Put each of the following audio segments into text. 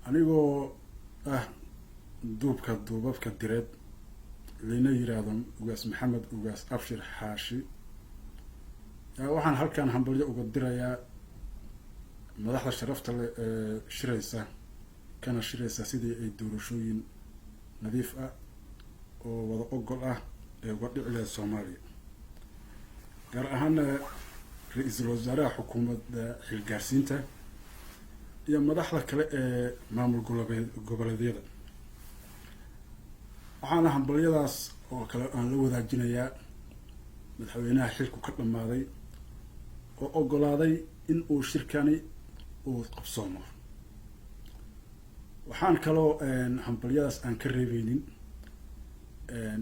Anigoo ah duubka duubabka direed, layna yiraahdo Ugaas Maxamed Ugaas Abshir Xaashi, waxaan halkan hambalyo uga dirayaa madaxda sharafta leh ee shiraysa, kana shiraysa sidii ay doorashooyin nadiif ah oo wada ogol ah ee uga dhici lahayd Soomaaliya, gaar ahaana ra-iisul wasaaraha xukuumadda xilgaarsiinta iyo madaxda kale ee maamul goboleedyada. Waxaana hambalyadaas oo kale aan la wadaajinayaa madaxweynaha xilku ka dhammaaday oo ogolaaday in uu shirkani uu qabsoomo. Waxaan kaloo hambalyadaas aan ka reebeynin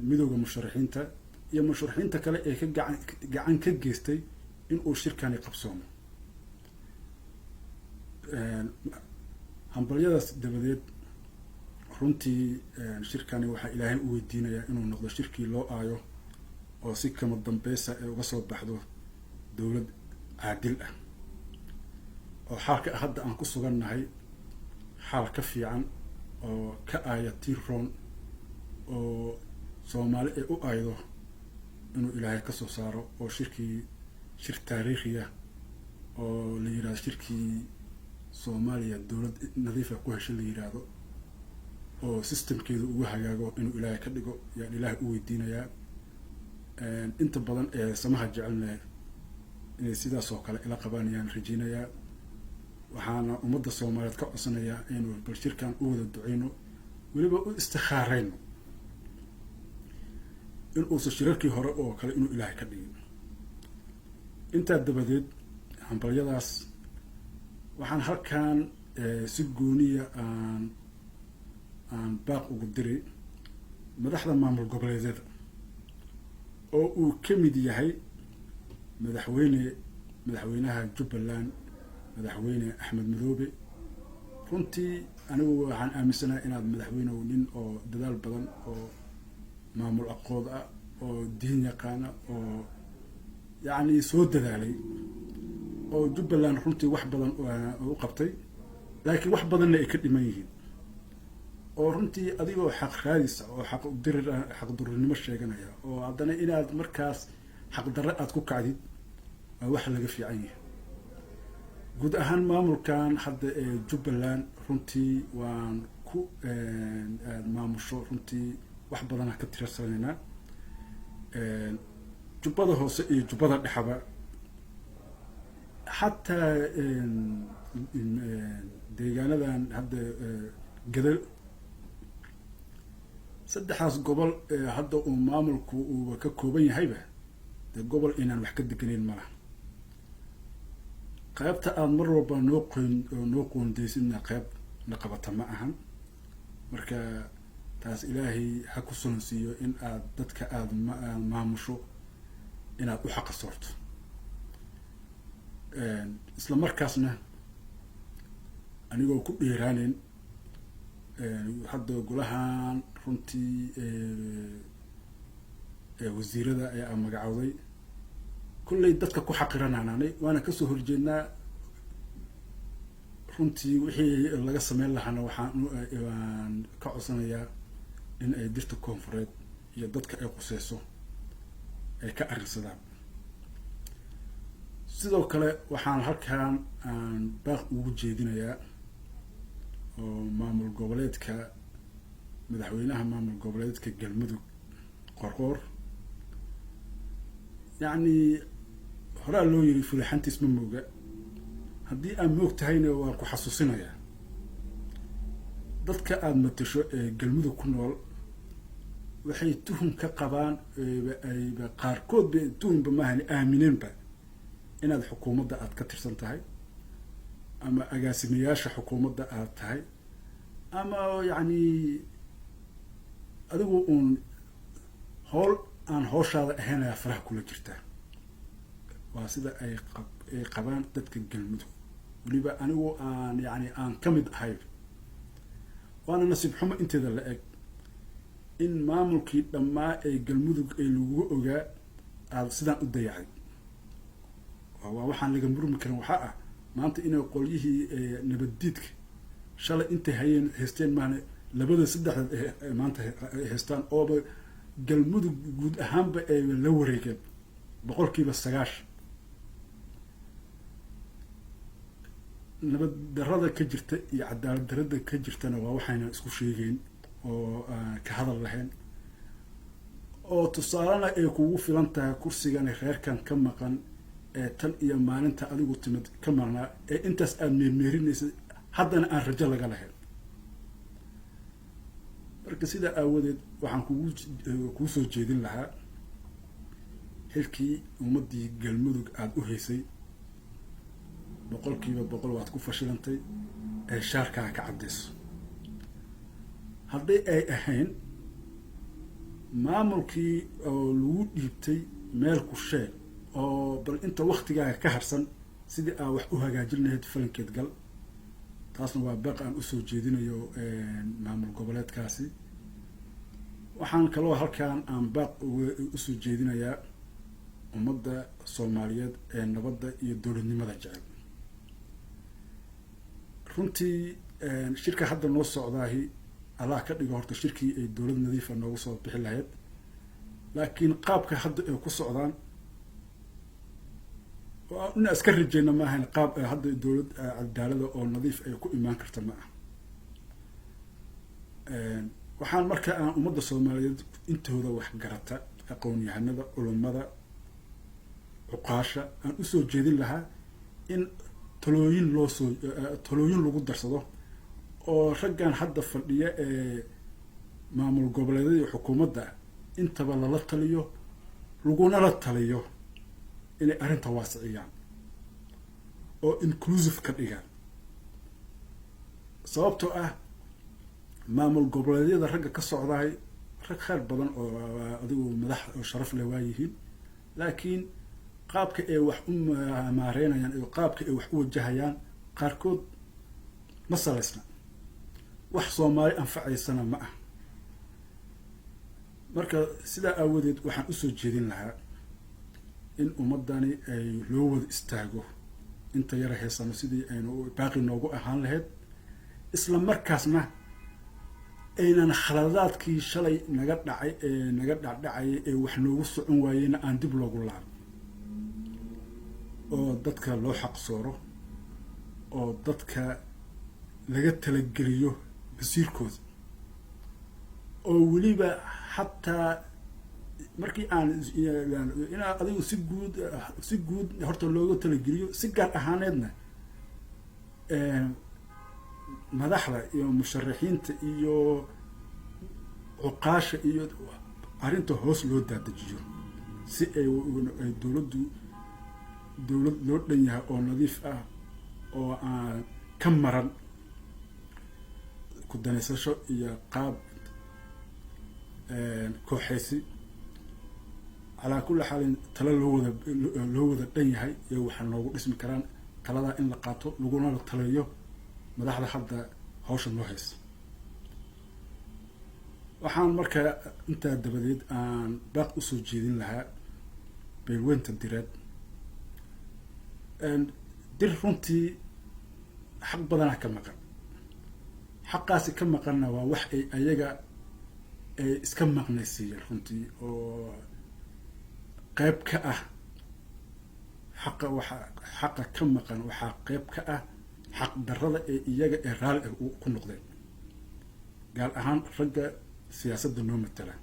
midowda musharaxiinta iyo musharaxiinta kale ee ka gacan ka geystay in uu shirkani qabsoomo. Hambalyadaas dabadeed, runtii shirkani waxaa Ilaahay u weydiinayaa inuu noqdo shirkii loo aayo oo si kama dambeysa ee uga soo baxdo dowlad caadil ah, oo xaalka hadda aan ku sugannahay xaal ka fiican oo ka aaya tiroon oo Soomaali ay u aaydo inuu Ilaahay kasoo saaro, oo shirkii shir taariikhiya oo la yirahdo shirkii Soomaaliya dowlad nadiifa ku hesho la yiraahdo, oo systemkeedu ugu hagaago inuu Ilaahay ka dhigo yaan Ilaahay u weydiinayaa. Inta badan ee samaha jecelna inay sidaas oo kale ila qabaan yaan rajeynayaa. Waxaana ummadda Soomaaliyeed ka codsanayaa inuu bal shirkan u wada duceyno, weliba u istikhaareyno in uusan shirarkii hore oo kale inuu Ilaahay ka dhigin. Intaa dabadeed, hambalyadaas, waxaan halkan si gooniya aan baaq ugu diray madaxda maamul goboleedyada oo uu ka mid yahay madaxweynaha Jubbaland, Madaxweyne Axmed Madoobe. Runtii anigu waxaan aaminsanahay inaad madaxweynehu nin oo dadaal badan oo maamul aqood ah oo diin yaqaana oo yacni soo dadaalay oo Jubbaland runtii wax badan u qabtay, laakiin wax badanna ay ka dhiman yihiin, oo runtii adigoo xaq raadisa oo xaq dirir, xaqdurinimo sheeganaya, oo haddana inaad markaas xaqdarre aada ku kacdid waa wax laga fiican yahay. Guud ahaan maamulkan hadda ee Jubbaland runtii waan ku aada maamusho, runtii wax badanaa ka tirsanaynaa. Jubbada Hoose iyo Jubbada Dhexaba, xataa deegaanadan hadda Gadal, saddexdaas gobol hadda uu maamulku uuba ka kooban yahayba, dee gobol inaan wax ka deganayn ma laha. Qaybta aada mar walba noo qoondeysidna qayb na qabata ma ahan. Marka taas Ilaahay ha ku sulansiiyo in aad dadka aada maamusho inaad u xaqa soorto. Isla markaasna, anigoo ku dheeraaneyn, hadda golahan runtii wasiirada ayaa magacowday, kolley dadka ku xaqiranananay waana kasoo horjeednaa. Runtii wixii laga sameyn lahaana waxaan waan ka codsanayaa in ay dirta koonfureed iyo dadka ay quseyso ay ka arrinsadaan. Sidoo kale waxaan halkan aan baaq ugu jeedinayaa oo maamul goboleedka, madaxweynaha maamul goboleedka Galmudug, Qorqoor. Yacni horaa loo yiri fulaxantiis ma mooga. Haddii aad moog tahayna, waan ku xasuusinayaa dadka aada matasho ee Galmudug ku nool waxay tuhum ka qabaan, ayba qaarkood ba tuhumba maahan, aamineenba inaad xukuumadda aada ka tirsan tahay ama agaasimayaasha xukuumadda aada tahay, ama yacni adigu uun howl aan hooshaada ahayn ayaa faraha kula jirtaa. Waa sida ay qabaan dadka Galmudug, weliba anigu aan yani aan ka mid ahay. Waana nasiib xumo inteeda la eg in maamulkii dhammaa ee Galmudug ee lagugu ogaa aada sidaan u dayacay. Waa waxaan laga murmi karin. Waxaa ah maanta inay qolyihii nabaddiidka Shalay intay hayeen haysteen maahne, labada saddexdeed ay maanta ay haystaan, ooba Galmudug guud ahaanba ay la wareegeen 90%. Nabad darada ka jirta iyo cadaalad darada ka jirtana waa waxayna isku sheegeyn oo aan ka hadal lahayn, oo tusaalena ay kugu filan tahay kursigani reerkan ka maqan ee tan iyo maalinta adigu timid ka maqnaa, ee intaas aada meermeerinaysa, haddana aan rajo laga lahayn. Marka sidaa aawadeed waxaan kuu soo jeedin lahaa, xilkii ummaddii Galmudug aada u haysay 100% waad ku fashilantay, ee shaarkaa ka caddayso. Haddii ay ahayn maamulkii oo lagu dhiibtay meel ku sheeg, oo bal inta waktigaaga ka harsan sidii aa wax u hagaajin lahayd falankeed gal. Taasna waa baaq aan usoo jeedinayo maamul goboleedkaasi. Waxaan kaloo halkan aan baaq usoo jeedinayaa ummadda Soomaaliyeed ee nabadda iyo dowladnimada jecel. Runtii shirka hadda noo socdaahi, Allah ka dhigo horta shirkii ay dowlad nadiifa noogu soo bixi lahayd, laakiin qaabka hadda ay ku socdaan inaa iska rajeyna ma ahayn. Qaab hadda dowlad cadaalada oo nadiif ay ku imaan karta ma ah. Waxaan marka aan ummadda Soomaaliyeed intooda waxgarata, aqoon-yahanada, culummada, cuqaasha, aan usoo jeedin lahaa in talooyin loosoo talooyin lagu darsado, oo raggan hadda fadhiya ee maamul goboleedyada iyo xukuumadda intaba lala taliyo, laguna la taliyo inay arrinta waasiciyaan oo inclusive ka dhigaan. Sababtoo ah maamul goboleedyada ragga ka socdahay rag khayr badan oo adigu madax oo sharaf leh waa yihiin, laakiin qaabka ay wax u maareynayaan iyo qaabka ay wax u wajahayaan qaarkood ma salaysna, wax Soomaali anfacaysana ma ah. Marka sidaa aawadeed waxaan usoo jeedin lahaa in ummaddani ay loo wada istaago inta yara haysano sidii aynu baaqi noogu ahaan lahayd, isla markaasna aynan khaladaadkii shalay naga dhacay ee naga dhacdhacayay ee wax noogu socon waayeyna aan dib loogu laabin, oo dadka loo xaqsooro, oo dadka laga talageliyo masiirkooda, oo weliba xataa markii aan inaa adigu si guud horta looga talageliyo, si gaar ahaaneedna madaxda iyo musharaxiinta iyo cuqaasha iyo arrinta hoos loo daadajiyo, si ay dowladdu dowlad loo dhan yahay oo nadiif ah oo aan ka maran ku danaysasho iyo qaab kooxeysi. Calaa kulli xaalin, talo loo wada dhan yahay iyo waxaa noogu dhismi karaan taladaa in la qaato, laguna la taliyo madaxda hadda hawsha noo haysa. Waxaan markaa intaa dabadeed aan baaq usoo jeedin lahaa beelweynta Direed. Dir runtii xaq badanaa ka maqan. Xaqaasi ka maqanna waa wax ay ayaga ay iska maqnaysiiyeen runtii, oo qeyb ka ah xaqa. Waxa xaqa ka maqan waxaa qeyb ka ah xaq darrada ee iyaga ee raalli ah ku noqdeen, gaar ahaan ragga siyaasadda noo matala,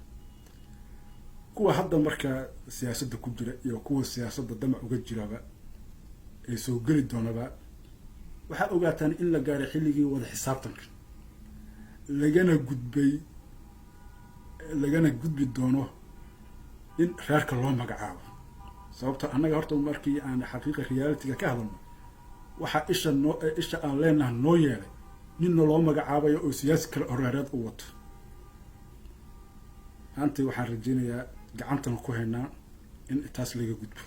kuwa hadda markaa siyaasadda ku jira iyo kuwa siyaasadda damac uga jiraba ay soo geli doonaba. Waxaa ogaataan in la gaaray xilligii wada xisaabtanka, lagana gudbay, lagana gudbi doono in reerka loo magacaabo. Sababto annaga horta markii aan xaqiiqa reality-ga ka hadalno, waxaa isha noo isha aan leenaha noo yeelay ninna loo magacaabayo oo siyaasi kale horeereed u wato. Maanta waxaan rajeynayaa, gacantana ku haynaa, in taas laga gudbo.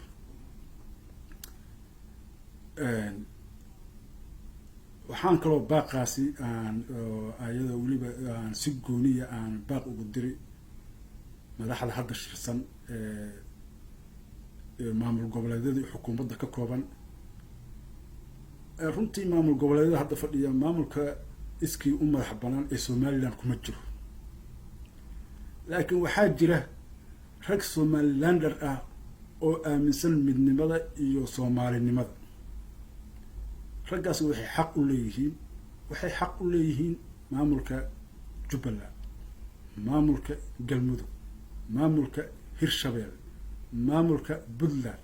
Waxaan kaloo baaqaasi aan ayada weliba aan si gooniya aan baaq ugu diri madaxda hadda shirsan ee maamul goboleedyada iyo xukuumadda ka kooban. Runtii maamul goboleedyada hadda fadhiya, maamulka Iskii u madax banaan ee Somaliland kuma jiro, laakiin waxaa jira rag Somalilander ah oo aaminsan midnimada iyo Soomaalinimada. Raggaas waxay xaq u leeyihiin maamulka Jubbaland, maamulka Galmudug, maamulka Hirshabelle, maamulka Puntland.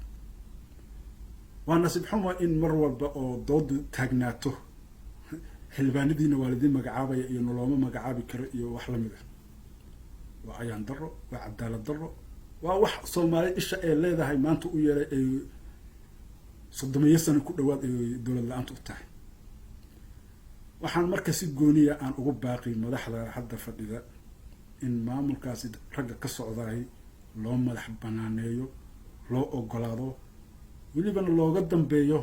Waa nasiib xumo in mar walba oo doodu taagnaato xildhibaanadiina waa laidin magacaabaya iyo nalooma magacaabi karo iyo wax lamid ah. Waa ayaan daro, waa cadaalad daro, waa wax Soomaali isha ay leedahay maanta u yeelay ay 30 sano ku dhawaad ay dowlad la-aanta u tahay. Waxaan marka si gooniya aan ugu baaqi madaxda hadda fadhida in maamulkaasi ragga ka socdaay loo madax banaaneeyo, loo ogolaado, welibana looga dambeeyo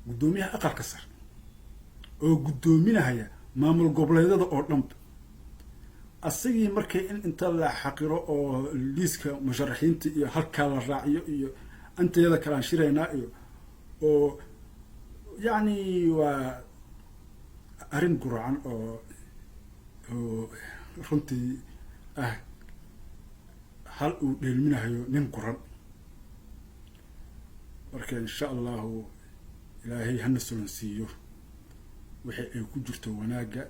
guddoomiyaha Aqalka Sare oo guddoominahaya maamul goboleedyada oo dhanba. Asagii markay in inta la xaqiro oo liiska musharaxiinta iyo halkaa la raaciyo iyo antayada kale aan shiraynaa iyo oo yacni waa arrin guracan oo runtii ah hal uu dheelminahayo nin guran. Marka insha Allahu Ilaahay hana sulansiiyo wixii ay ku jirto wanaagga.